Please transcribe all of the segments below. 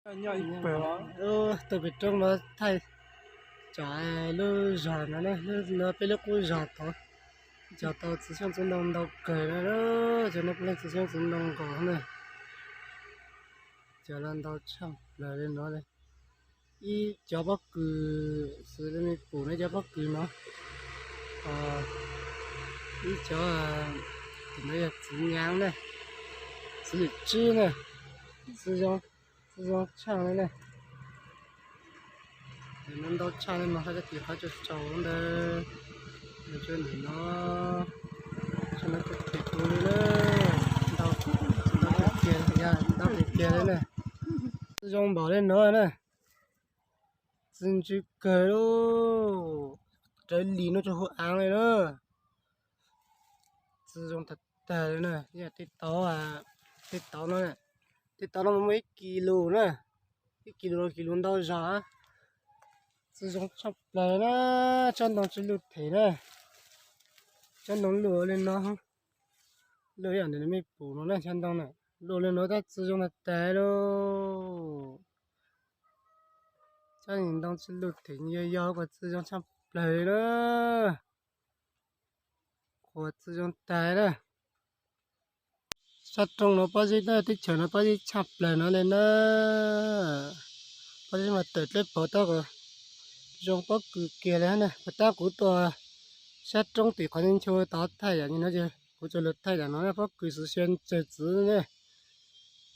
Tuaj pem roob no thaij tsam lub zos no ne, lub no peb lub qub zos tod, cog tau txiv xyoob txiv ntoo ntau kawg na, cov no peb leej txiv xyoob txiv ntoo nkaus na, cog los ntau tshaj plaws li no li. Ib cov pob kws, xws li me pum no cov pob kws no, ib cov, tus no yog txiv nyaav na, txiv lwm tsib na, txiv zoo, txiv zoo tshaj li na. Ntau tshaj li mas hais tias qhov tsaus tsaus ntawd, tsuas ntawm no, tsuas ntawm no tsis pum li na, ntau, ntau tiag tiag, ntau tiag tiag li na. Txiv zoo npaum li no na, txiv ntsws kawg lauj, raws li no tsuas hu aav li na. Txiv zoo tag tag li na, tej tauv, tej tauv no, tej tauv no muaj ib kis lus na, ib kis lus los kis lus ntau zog. Txiv zoo tshaj plaws na, tsob ntoo tsis luj them na, tsob ntoo luj li no, luj ib yam ntawm me pum no na, tsob ntoo na, luj li no tab txiv zoo tag tag lauj. Tsob ntoo tsis luj them yog yog kuv txiv zoo tshaj plaws na, kuv txiv zoo tag na. Sab roob no pob zeb na, teb chaws no pob zeb tshaj plaws no li na. Pob zeb mas tawm dleb pov tab kuv zoo pob kws kiag li na. Puas tab kuv tuaj sab roob tim qhov nchu tod thaij yam li no ces kuv tsuas lug thaij yam no na, pob kws xwm sia tsawg txiv ne.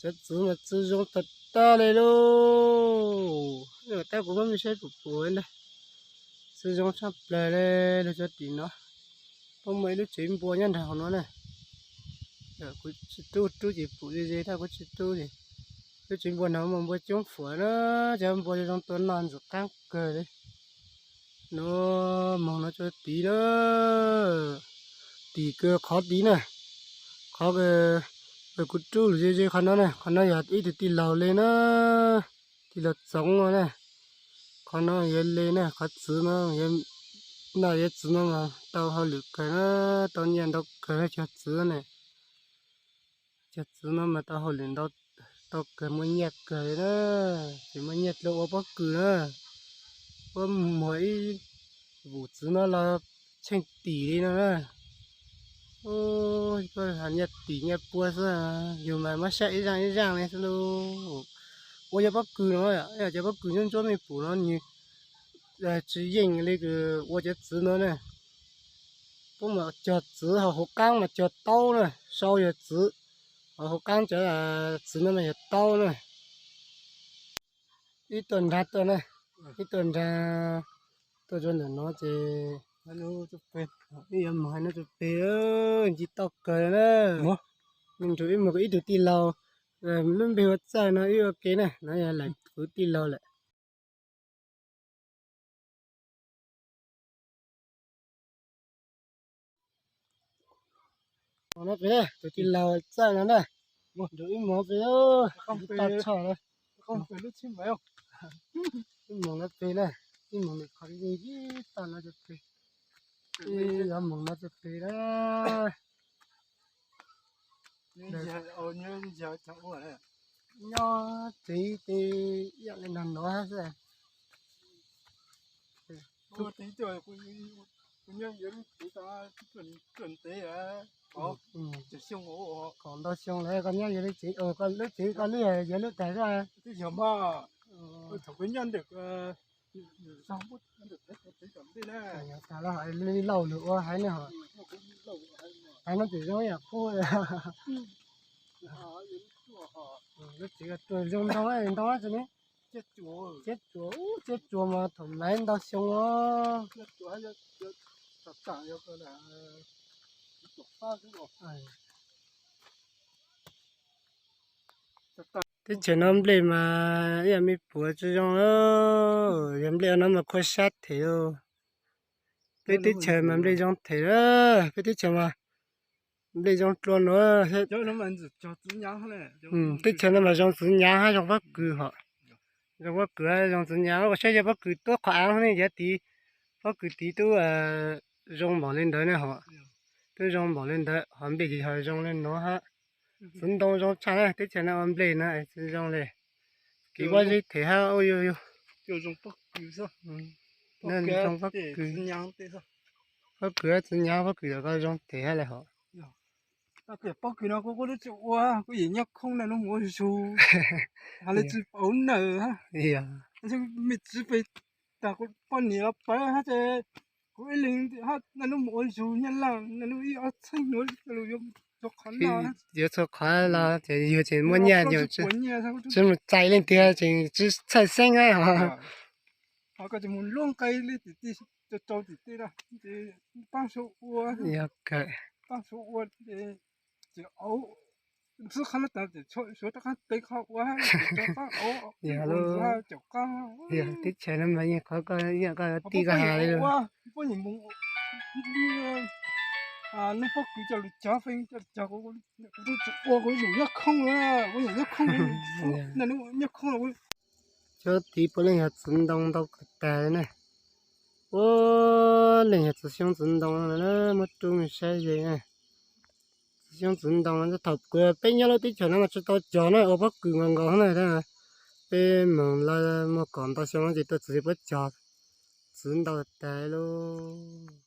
Cov txiv mas txiv zoo tag tag li lauj. Tab kuv muab mej saib pum pum ntag, txiv zoo tshaj plaws li. Lug cov tim no, puab muaj ib lub tsev npua nyob nrag hauv no na. Kuv tsis rub, rub ces pum ze ze tab kuv tsis rub li. Lub tsev npua no mas npua coob fuam na, cov npua zoo tua noj ntxim qaab kawg li. No, moog no tsuas tid na, tim kawg qhov tid na, qhov kuv rub lug ze ze qhov no na, qhov no yog ib tug tij laug le na, tij laug Txoov no na. Qhov no yog le na, qhov txiv no, noj yog txiv no mas tau hauj lwm kawg na, tau nyiaj ntau kawg cov txiv na. Cov txiv no mas tau hauj lwm ntau, tau kawg muaj nyiaj kawg li na, tsis muaj nyiaj dlua ua pob kws na. Puab muag ib vum txiv no los tsheej tim li no na. Puab nyiaj tim nyiaj pua xwb, yug mas muab saib ib zaaj ib zaaj li xwb lauj. Ua cov pob kws no, cov pob kws ntsuab ntsuab mej pum no nws tsis yeej li kws ua cov txiv no na. Puab mas cog txiv ho hauv qaab mas cog taub na, sau yog txiv, ho hauv qaab cov txiv no mas yog taub na. Ib tuaj nrag tuaj na, ib tuaj nrag tuaj rua ntawm no ces ib yuav moog hais no tsuas peg, nce toj kawg na. Nrug ib moog kuv ib tug tij laug, lub npe hu ua Txawj no ib ua ke na, no yog lawm kuv tij laug lawm. Moog no peg na, tus tij laug Txawj no na, nrug ib moog peg, toj tshoj na, ib moog no peg na, ib moog nws qhov yeej ib toj no peg, ib yuav moog no peg na. Nyob tsev ib yam li nag nov hab xwb. Kaum ntau xyoo lawm koj nyob yog lub tsev, koj lub tsev koj lub yog lub tag xwb. Thaum kuv nyob ntawm, tag los li lauj lwm ua haiv ne ho, haiv no tseem zoo yam qub. Lub tsev ruam zoo ntau ntau tsis ne. Tsiab tsuas, tsiab tsuas mas thaum laiv ntau xyoo os. Teb chaws no nplej mas ib yam me puav tsis zoo, yog nplej no mas khuv sab them. Peb teb chaws mas nplej zoo them, peb teb chaws mas nplej zoo dlua no. Teb chaws no mas zoo txiv nyaav hab zoo pob kws hom. Zoo pob kws hab zoo txiv nyaav, ua saib yog pob kws tuab qhov aav ne, yav tid pob kws tid tub zoo npaum li ntawd ne hom. Tub zoo npaum li ntawd hom nplej ces ho zoo li no hab. Txiv ntoo zoo tshaj na, teb chaws no ua nplej no txiv zoo li. Kev vaj zeb them hab. Ua yog yog. Zoo pob kws, pob kws, pob kws txiv nyav, pob kws kom zoo them hab lawm hos. Pob kws no kuv kuv twb tsis ua, kuv yeej nyob khoob na lub mus ua zug, hos li tsis paub nawb. Me txiv pem tas kuv poj niam los pab hab ces kuv ib leeg hab na lub mus ua zug Nyab Laj na lub ib ob txheej lus yuav txhua qhov los ces yug tseem muaj nyiaj, tsis mus txais leej twg tseem tsis txhawj xeeb na. Hos koj tsis mus luaj nqe li tim tij, rau tim tij, ces pab suav ua, pab suav ua ces, ces auv xwb qhov no tas ces suav rov qab peb qhov ua, rov qab auv, caum qab. Teb chaws no mas yeej qhov koj, yeej koj tij koj has li. Nub pob kws coj lug cog feej coj lug cog, kuv tsis ua, kuv yeej nyob khoob, kuv yeej nyob khoob, nyob khoob. Cov tid puav leej yog txiv ntoo ntau kawg tag na. Puav leej yog txiv xyoob txiv ntoo no na, muab rub saib ze na. Txiv xyoob txiv ntoo no thaum kuv peb nyob lub teb chaws no mas tsis tau cog na, ua pob kws nkaus nkaus na. Peb moog lawm muaj kaum ntau xyoo no ces tuaj txiv puab cog, txiv ntau tag lub.